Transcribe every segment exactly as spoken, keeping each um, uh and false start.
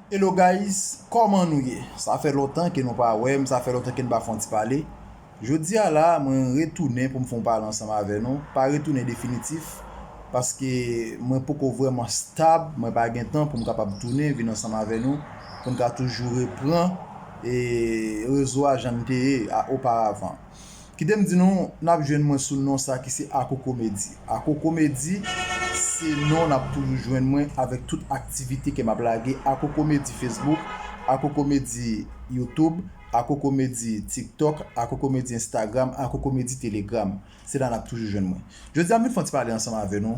Hello guys, kòman nou ye? Sa fè lontan ke nou pa wè m, sa fè lontan ke n pa fè yon ti pale. Jodi a la, mwen retounen pou m fè yon pale ansanm avè nou. Pa retounen definitif, paske mwen poko vrèman stab, mwen pa gen tan pou m kapab tounen vin ansanm avè nou, pou n ka toujou repran e rezo a jan l te ye a oparavan. Kite m di nou, n ap jwenn mwen sou non sa ki se Ako Komedi. Ako Komedi, se non n ap toujou jwenn mwen avèk tout aktivite ke m ap lage. Ako Komedi Facebook, Ako Komedi YouTube, Ako Komedi TikTok, Ako Komedi Instagram, Ako Komedi Telegram. Se la n ap toujou jwenn mwen. Jodi a, m vin fè yon ti pale ansanm avè nou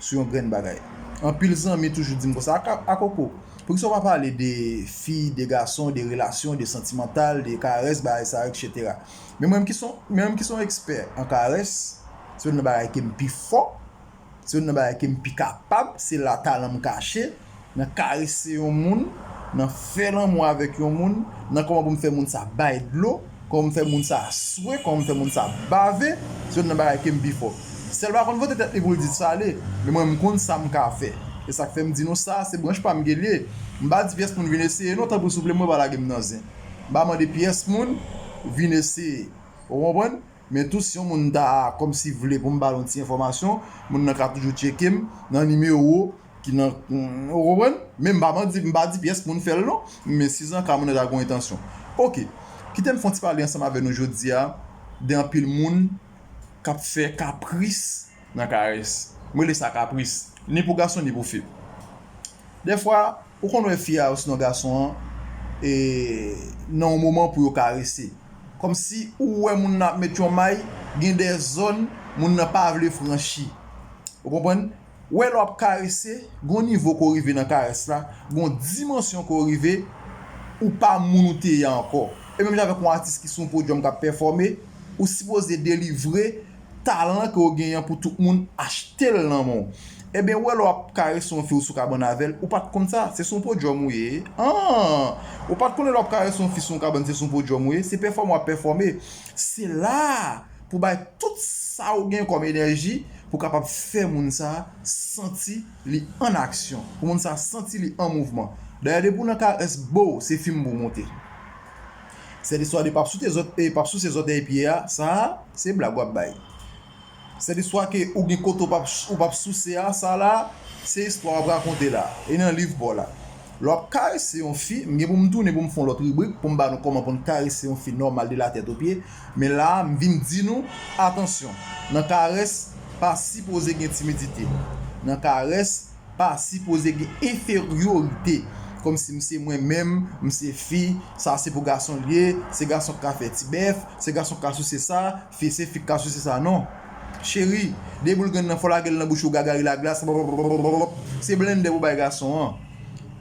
sou yon grenn bagay. Anpil zanmi toujou di m konsa, "Aka-, Akoko, poukisa w pa pale de fi, de gason, de relasyon, de santimantal, de karès, bagay sa yo, etsetera." Men mwen menm ki son, mwen menm ki son ekspè an karès, se youn nan bagay ke m pi fò, se youn nan bagay ke m pi kapab, se la talan m kache, nan karese yon moun, nan fè lanmou avèk yon moun, nan kòman pou m fè moun sa bay dlo, kòman m fè moun sa swe, kòman m fè moun sa bave, se youn nan bagay ke m pi fò. Sèl pa konn vote tèt li pou l di sa ale, men mwen m konn sa m ka fè. E sa k fè m di nou sa, se branch pa m ke l ye. M pa di pyès moun vin eseye non, tanpri souple mwen pa lage m nan zen. M pa mande pyès moun vin eseye. Ou konprann? Men tou, si yon moun ta kòmsi vle pou m ba l yon ti enfòmasyon, moun nan ka toujou tcheke m nan nimewo ki nan, ou konprann? Men m pa mande, m pa di pyès moun fè l non, men si zanka moun nan ta gen yon entansyon. Oke, kite m fè yon ti pale ansanm avè nou jodi a de anpil moun k ap fè kapris nan karès. Mwen rele sa kapris, ni pou gason ni pou fi. Dèfwa, ou konn wè fi a osinon gason an e nan yon moman pou yo karese. Kòmsi ou wè moun nan ap met yon may, gen de zòn moun nan pa vle franchi. Ou konprann? Ou wè lè w ap karese, gon nivo ke w rive nan karès la, gon dimansyon ke w rive, ou pa moun ou te ye a ankò. E menm jan avèk yon atis ki sou yon podyòm k ap pèfòme, ou sipoze delivre talan ke w genyen pou tout moun achte l nan men w. Ebyen, ou wè lè w ap karese yon fi ou sou kabann avè l, ou pa t konn sa, se sou yon podyòm ou ye. An! Ou pa t konnen lè w ap karese yon fi sou yon kabann, se sou yon podyòm ou ye, se pèfòme w ap pèfòme. Se la pou bay tout sa ou gen kòm enèji pou kapab fè moun sa santi li an aksyon, pou moun sa santi li an mouvman. Dayè, depi w nan karès, bow, se fim pou w monte. Sèt istwa de p ap souse zòt, e p ap souse zòtèy pye a, sa a, se blag w ap bay. Sèt istwa ke ou gen kote w p ap, ou p ap souse a, sa la, se istwa w ap rakonte la. E nan liv pa w la. Lè w ap karese yon fi, m gen pou m tounen pou m fè yon lòt ribrik pou m ba nou kòman pou n karese yon fi nòmal de la tèt o pye. Men la a, m vin di nou, atansyon, nan karès, pa sipoze gen timidite. Nan karès, pa sipoze gen enferyorite. Kòmsi m se mwen menm, m se fi, sa se pou gason l ye, se gason k ka fè ti bèf, se gason k ka souse sa, fi, se fi k ka souse sa. Non. Cheri, de boul grenn nan, fò w lage l nan bouch ou, gagari laglas. Se blendè pou bay gason an.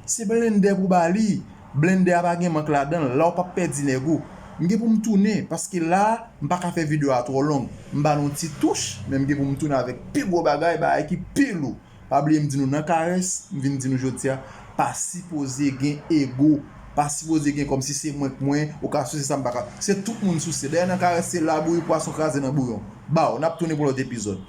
Se blendè pou ba li. Blendè a pa gen mank ladan l. La w p ap pèdi nèg ou. M gen pou m tounen, paske la, m pa ka fè videyo a twò long. M ba nou ti touch, men m gen pou m tounen avèk pi gwo bagay, bagay ki pi lou. Pa bliye m di nou nan karès, m vin di nou jodi a, pa sipoze gen ego. Pa sipoze gen kòmsi se mwen k mwen, ou ka souse sa m pa ka. Se tout moun souse. Dayè nan karès se labouyi pwason kraze nan bouyon. Baw, n ap tounen pou lòt epizòd.